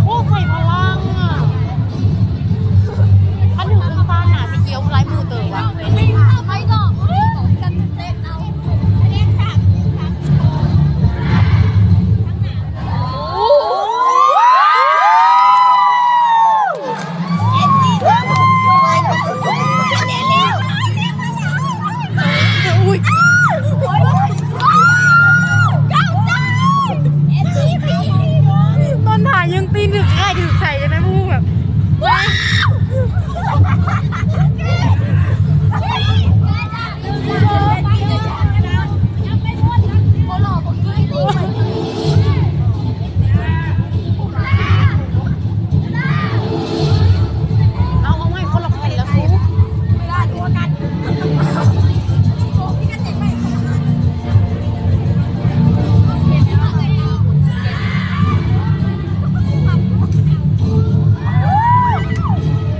ໂອ້ ໃສ່ພະລັງອະ ຄັນຖືກຂຶ້ນຟ້າໜ້າຊິຂຽວລາຍມືເຕີບອະ. ຕອນຖ່າຍຍັງຕີນຖືກອ້າຍຖືກໃສ່ ຈັ່ງໃດບໍ່ຮູ້ແບບ ເອົາ ເອົາໃໝ່ຄົນລະແຜ່ນລະສູ.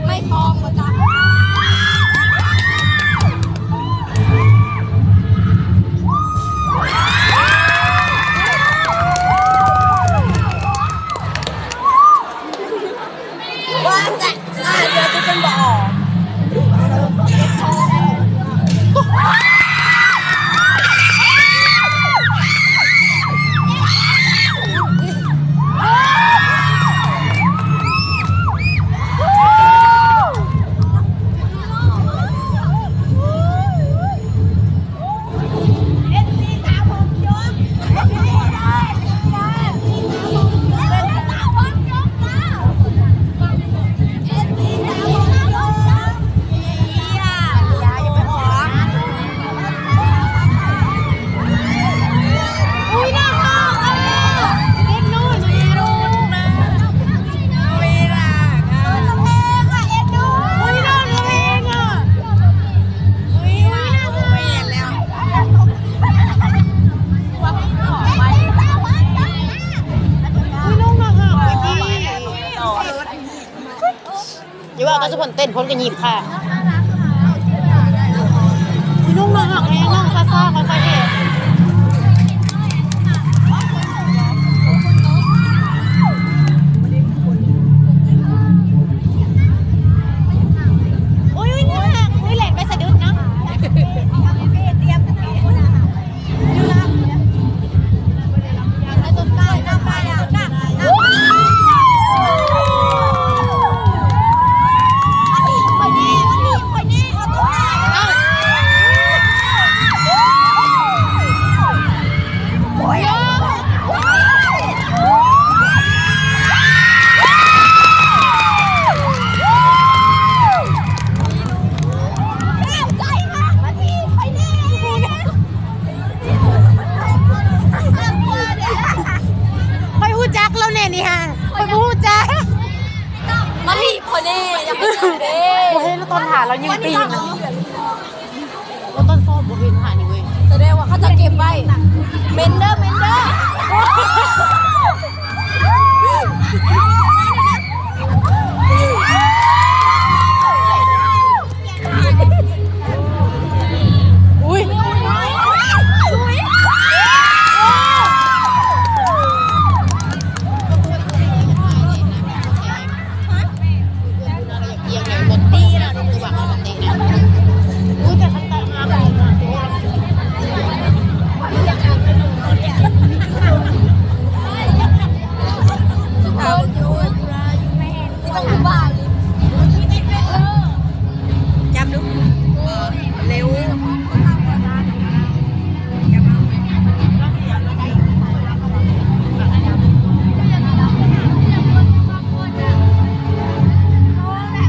ໄມ້ພອງບໍ່ຈັກ. ຢ່າວ່າແຕ່ຊຸມເພິ່ນເຕັ້ນ ເພິ່ນກໍຫຍິບຄ່າ. ອຸ້ຍ ນ້ອງໜ້າຮັກແຮງ ນ້ອງຊາຊາ ຄ່ອຍໆເຮັດ. ອຸ້ຍ ອຸ້ຍ ໜ້າຮັກ ອຸ້ຍ ແລ່ນໄປສະດຸດເນາະ. ຂ້ອຍຮູ້ຈັກລາວແນ່ນີ້ຫາ ຂ້ອຍບໍ່ຮູ້ຈັກ. ມາທີ່ພໍ່ແນ່ ຢາກເຫັນເດ້ ບໍ່ເຫັນ ຕອນຖ່າຍລາວຍິງຕີນ. ໂອ້ ຕອນຊ້ອມບໍ່ເຫັນຫານີ້ເວີຍ ສະແດງວ່າເຂົາເຈົ້າເກັບໄວ້. ເມັນເດີ ເມັນເດີ. ອຸ້ຍ ຈັບດູ ເລັວ. ໂອ້ຍ ແບ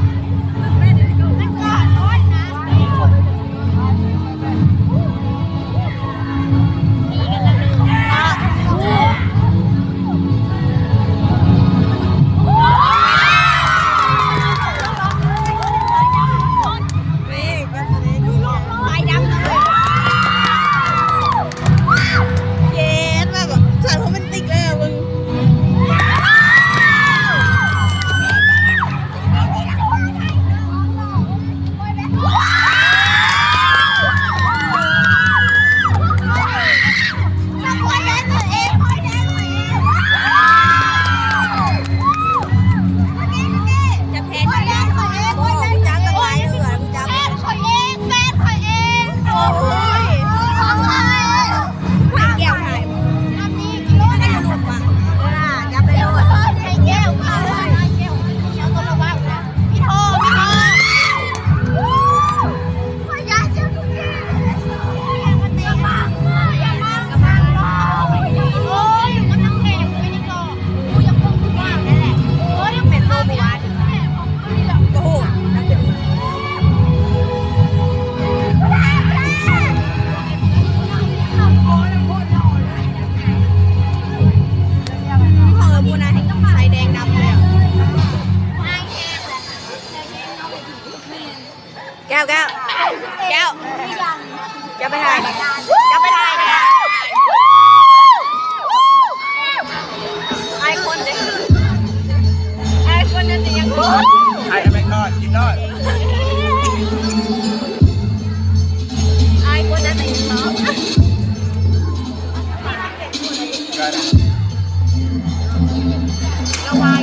ແກ້ວ ແກ້ວ ແກ້ວ ຢ່າໄປຖ່າຍ ຢ່າໄປຖ່າຍນະ. ອາຍຄົນເດ້ ອາຍຄົນນັ້ນຈະຍັງ ອາຍແມ່ງນອນ ກິນນອນ ອາຍຄົນນັ້ນຈະຍັງນອນ ລະວາຍ.